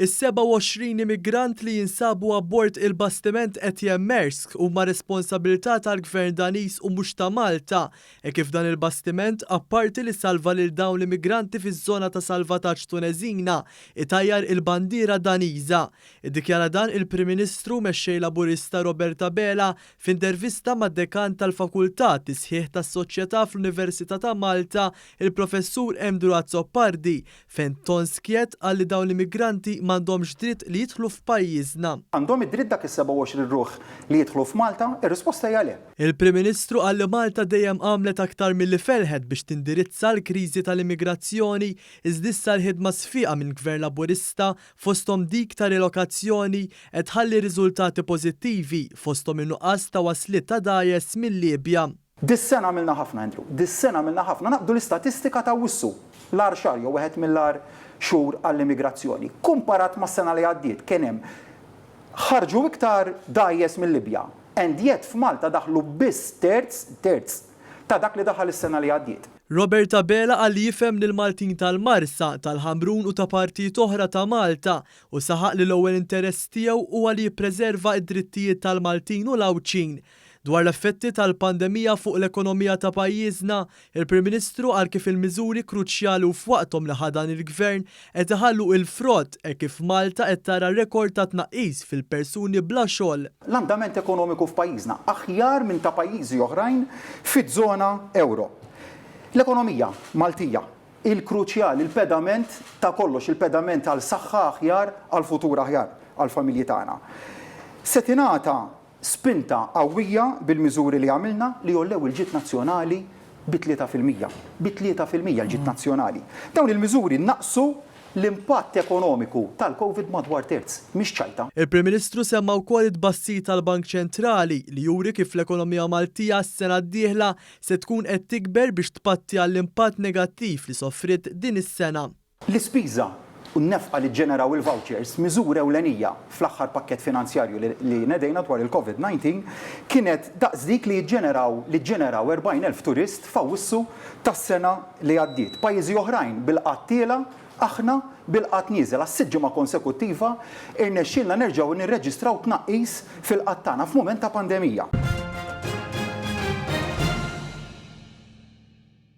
Is-27 immigrant li jinsabu abbord il-bastiment Etienne Maersk huma responsabilità tal-Gvern Daniż u mhux ta' Malta, hekk kif dan il-bastiment, apparti li salva lil dawn l-immigranti fiż-żona ta' salvataġġ Tuneżina, itajjar il-bandiera Daniża. Iddikjara dan il-Prim Ministru u Mexxej Laburista Robert Abela F'intervista mad-Dekan tal-Fakultà Tisħiħ tas-Soċjetà fl-Università ta' Malta, il-Professur Andrew Azzopardi, fejn b'ton skjett qal li dawn l-immigranti m'għandhomx dritt li jidħlu f'pajjiżna. Għandhom id-dritt dak is-27 ruħ li jidħlu f'Malta? Ir-risposta hija le. Il-Prim Ministru qal li Malta dejjem għamlet aktar milli felħet biex tindirizza l-kriżi tal-immigrazzjoni iżda issa l-ħidma sfiqa minn Gvern Laburista fosthom dik ta' rilokazzjoni, qed tħalli riżultati pożittivi, fosthom in-nuqqas ta' wasliet ta' dgħajjes mil-Libja. Dis-sena għamilna ħafna, Andrew. Dis-sena għamilna ħafna. Naqbdu l-istatistika ta' Awwissu, l-agħar xahar jew wieħed mill-agħar xhur għall-immigrazzjoni. Kumparat mas-sena li għaddiet kien hemm ħarġu iktar dgħajjes mil-Libja and yet f'Malta daħlu biss terz, terz, ta' dak li daħal is-sena li għaddiet. Robert Abela qal li jifhem lill-Maltin tal-Marsa, tal-Ħamrun u ta' partijiet oħra ta' Malta u saħaq li l-ewwel interess tiegħu huwa li jippreserva d-drittijiet tal-Maltin u l-Għawdxin. Dwar l-effetti tal-pandemija fuq l-ekonomija ta' pajjiżna, il-Prim Ministru qal kif il-miżuri kruċjali u f'waqthom li ħa dan il-Gvern qed iħallu il-frott hekk kif Malta qed tara rekord ta' tnaqqis fil-persuni bla xogħol. L-andament ekonomiku f'pajjiżna aħjar minn ta' pajjiżi oħrajn fiż-żona ewro. L-ekonomija Maltija, il-kruċjal, il-pedament ta' kollox, il-pedament għal saħħa aħjar, għal futur aħjar għall-familji tagħna. Se tingħata spinta qawwija bil-miżuri li għamilna li għollew il-ġid nazzjonali bi 3%. Bi 3% l-ġid nazzjonali. Dawn il-miżuri naqqsu l-impatt ekonomiku tal-Covid madwar terz. Mhix ċajta. Il-Prim Ministru semma wkoll it-tbassir tal-Bank Ċentrali li juri kif l-ekonomija Maltija s-sena d-dieħla se tkun qed tikber biex tpatti għall-impatt negattiv li sofriet din is-sena. L-ispiża u n-nefqa li ġġeneraw il-vouchers, miżura ewlenija fl-aħħar pakkett finanzjarju li nedejna dwar il-Covid 19, kienet daqs dik li jiġġeneraw li ġġeneraw 40,000 turist f'Awwissu tas-sena li għaddiet. Pajjiżi oħrajn bil-qgħad tiela', aħna bil-qgħad nieżel. Għas-sitt ġimgħa konsekuttiva irnexxielna nerġgħu nirreġistraw tnaqqis fil-qgħad tagħna f'mument ta' pandemija.